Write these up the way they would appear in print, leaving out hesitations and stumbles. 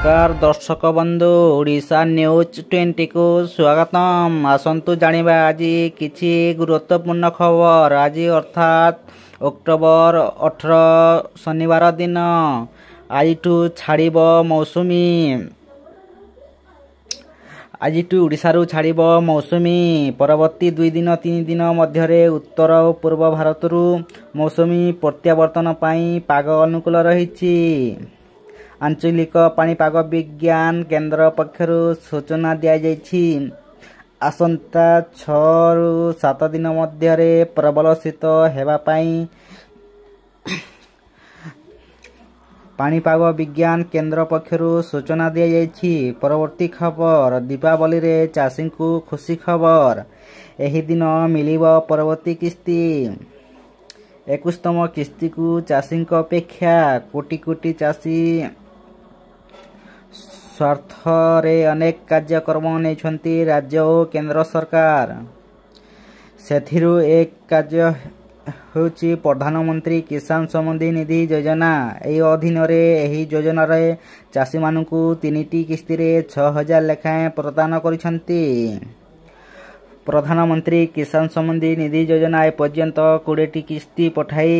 ନମସ୍କାର ଦର୍ଶକ ବନ୍ଧୁ, ଓଡ଼ିଶା ନ୍ୟୁଜ୍ 20କୁ ସ୍ୱାଗତମ। ଆସନ୍ତୁ ଜାଣିବା ଆଜି କିଛି ଗୁରୁତ୍ୱପୂର୍ଣ୍ଣ ଖବର। ଆଜି ଅର୍ଥାତ୍ ଅକ୍ଟୋବର 18 ଶନିବାର ଦିନ ଆଜିଠୁ ଛାଡ଼ିବ ମୌସୁମୀ। ଆଜିଠୁ ଓଡ଼ିଶାରୁ ଛାଡ଼ିବ ମୌସୁମୀ। ପରବର୍ତ୍ତୀ 2 ଦିନ 3 ଦିନ ମଧ୍ୟରେ ଉତ୍ତର ଓ ପୂର୍ବ ଭାରତରୁ ମୌସୁମୀ ପ୍ରତ୍ୟାବର୍ତ୍ତନ ପାଇଁ ପାଗ ଅନୁକୂଳ ରହିଛି। ଆଞ୍ଚଳିକ ପାଣିପାଗ ବିଜ୍ଞାନ କେନ୍ଦ୍ର ପକ୍ଷରୁ ସୂଚନା ଦିଆଯାଇଛି। ଆସନ୍ତା 6ରୁ 7 ଦିନ ମଧ୍ୟରେ ପ୍ରବଳ ଶୀତ ହେବା ପାଇଁ ପାଣିପାଗ ବିଜ୍ଞାନ କେନ୍ଦ୍ର ପକ୍ଷରୁ ସୂଚନା ଦିଆଯାଇଛି। ପରବର୍ତ୍ତୀ ଖବର, ଦୀପାବଳିରେ ଚାଷୀଙ୍କୁ ଖୁସି ଖବର। ଏହି ଦିନ ମିଳିବ ପରବର୍ତ୍ତୀ କିସ୍ତି। 21ତମ କିସ୍ତିକୁ ଚାଷୀଙ୍କ ଅପେକ୍ଷା। କୋଟି କୋଟି ଚାଷୀ ସ୍ୱାର୍ଥରେ ଅନେକ କାର୍ଯ୍ୟକ୍ରମ ନେଇଛନ୍ତି ରାଜ୍ୟ ଓ କେନ୍ଦ୍ର ସରକାର। ସେଥିରୁ ଏକ କାର୍ଯ୍ୟ ହେଉଛି ପ୍ରଧାନମନ୍ତ୍ରୀ କିଷାନ ସମୃଦ୍ଧି ନିଧି ଯୋଜନା। ଏହି ଅଧୀନରେ ଏହି ଯୋଜନାରେ ଚାଷୀମାନଙ୍କୁ 3ଟି କିସ୍ତିରେ 6000 ଲେଖାଏଁ ପ୍ରଦାନ କରିଛନ୍ତି। ପ୍ରଧାନମନ୍ତ୍ରୀ କିଷାନ ସମୃଦ୍ଧି ନିଧି ଯୋଜନା ଏପର୍ଯ୍ୟନ୍ତ 20ଟି କିସ୍ତି ପଠାଇ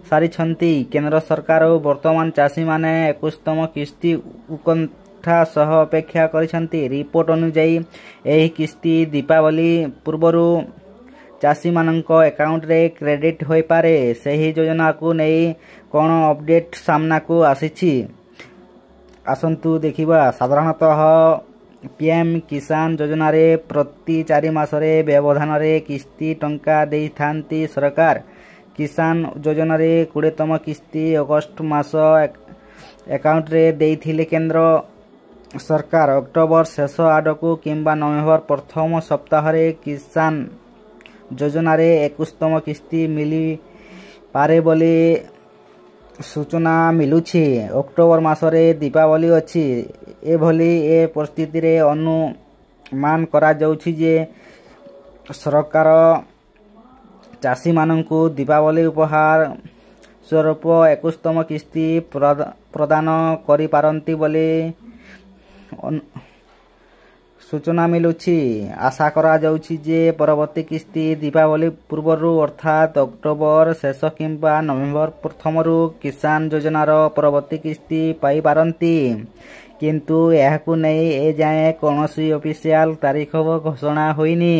ସାରିଛନ୍ତି କେନ୍ଦ୍ର ସରକାର ଓ ବର୍ତ୍ତମାନ ଚାଷୀମାନେ 21ତମ କିସ୍ତି ଉତ୍କଣ୍ଠା ସହ ଅପେକ୍ଷା କରିଛନ୍ତି। ରିପୋର୍ଟ ଅନୁଯାୟୀ ଏହି କିସ୍ତି ଦୀପାବଳି ପୂର୍ବରୁ ଚାଷୀମାନଙ୍କ ଆକାଉଣ୍ଟରେ କ୍ରେଡିଟ୍ ହୋଇପାରେ। ସେହି ଯୋଜନାକୁ ନେଇ କ'ଣ ଅପଡେଟ୍ ସାମ୍ନାକୁ ଆସିଛି, ଆସନ୍ତୁ ଦେଖିବା। ସାଧାରଣତଃ ପିଏମ୍ କିଷାନ ଯୋଜନାରେ ପ୍ରତି 4 ମାସରେ ବ୍ୟବଧାନରେ କିସ୍ତି ଟଙ୍କା ଦେଇଥାନ୍ତି ସରକାର। କିଷାନ ଯୋଜନାରେ 20ତମ କିସ୍ତି ଅଗଷ୍ଟ ମାସ ଆକାଉଣ୍ଟରେ ଦେଇଥିଲେ କେନ୍ଦ୍ର ସରକାର। ଅକ୍ଟୋବର ଶେଷ ଆଡ଼କୁ କିମ୍ବା ନଭେମ୍ବର ପ୍ରଥମ ସପ୍ତାହରେ କିଷାନ ଯୋଜନାରେ 21ତମ କିସ୍ତି ମିଳିପାରେ ବୋଲି ସୂଚନା ମିଳୁଛି। ଅକ୍ଟୋବର ମାସରେ ଦୀପାବଳି ଅଛି। ଏଭଳି ଏ ପରିସ୍ଥିତିରେ ଅନୁମାନ କରାଯାଉଛି ଯେ ସରକାର ଚାଷୀମାନଙ୍କୁ ଦୀପାବଳି ଉପହାର ସ୍ୱରୂପ 21ତମ କିସ୍ତି ପ୍ରଦାନ କରିପାରନ୍ତି ବୋଲି ସୂଚନା ମିଳୁଛି। ଆଶା କରାଯାଉଛି ଯେ ପରବର୍ତ୍ତୀ କିସ୍ତି ଦୀପାବଳି ପୂର୍ବରୁ ଅର୍ଥାତ୍ ଅକ୍ଟୋବର ଶେଷ କିମ୍ବା ନଭେମ୍ବର ପ୍ରଥମରୁ କିଷାନ ଯୋଜନାର ପରବର୍ତ୍ତୀ କିସ୍ତି ପାଇପାରନ୍ତି। କିନ୍ତୁ ଏହାକୁ ନେଇ ଏଯାଏଁ କୌଣସି ଅଫିସିଆଲ ତାରିଖ ଘୋଷଣା ହୋଇନି।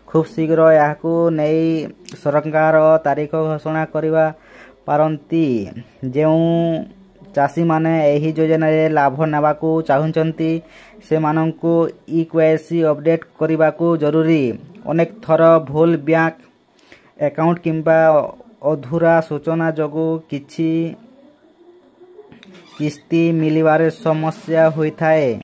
ଖୁବ୍ ଶୀଘ୍ର ଏହାକୁ ନେଇ ସରକାର ତାରିଖ ଘୋଷଣା କରିବା ପାରନ୍ତି। ଯେଉଁ ଚାଷୀମାନେ ଏହି ଯୋଜନାରେ ଲାଭ ନେବାକୁ ଚାହୁଁଛନ୍ତି, ସେମାନଙ୍କୁ ଇ-କେୱାଇସି ଅପଡେଟ୍ କରିବାକୁ ଜରୁରୀ। ଅନେକ ଥର ଭୁଲ ବ୍ୟାଙ୍କ ଆକାଉଣ୍ଟ କିମ୍ବା ଅଧୁରା ସୂଚନା ଯୋଗୁଁ କିଛି କିସ୍ତି ମିଳିବାରେ ସମସ୍ୟା ହୋଇଥାଏ।